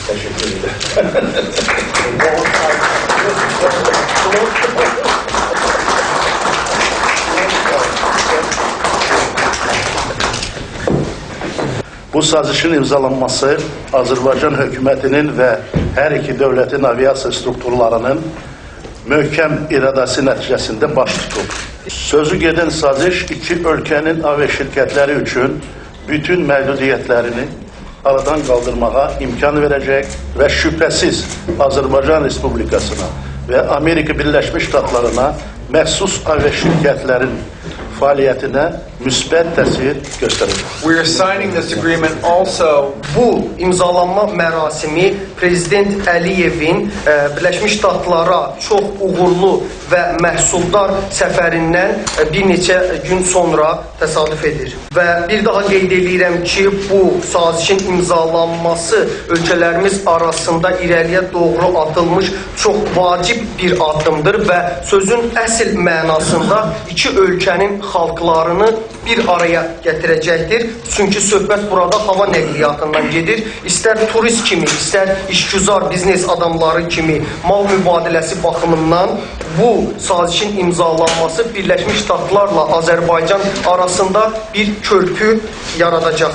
Teşekkür ederim. Bu sazişin imzalanması Azərbaycan hökumətinin və hər iki dövlətin aviasiya strukturlarının möhkəm iradəsi nəticəsində baş tutub. Sözü gedən saziş iki ölkənin aviaşirkətləri üçün bütün məhdudiyyətlərini aradan qaldırmağa imkan verəcək və şübhəsiz Azərbaycan Respublikasına və Amerika Birləşmiş Ştatlarına məxsus aviaşirkətlərin fəaliyyətinə müsbət təsir göstərəcək. We are signing this agreement also. Bu imzalanma mərasimi Prezident Əliyevin Birləşmiş Ştatlara çox uğurlu və məhsuldar səfərindən bir neçə gün sonra təsadüf edir. Və bir daha qeyd eləyirəm ki, bu sazişin imzalanması ölkələrimiz arasında irəliyə doğru atılmış çox vacib bir addımdır və sözün əsl mənasında iki ölkənin xalqlarını bir araya gətirəcəkdir. Çünki söhbət burada hava nəqliyyatından gedir. İstər turist kimi, istər işgüzar biznes adamları kimi mal mübadiləsi baxımından bu sazişin imzalanması Birləşmiş Ştatlarla Azərbaycan arasında bir körpü yaradacaq.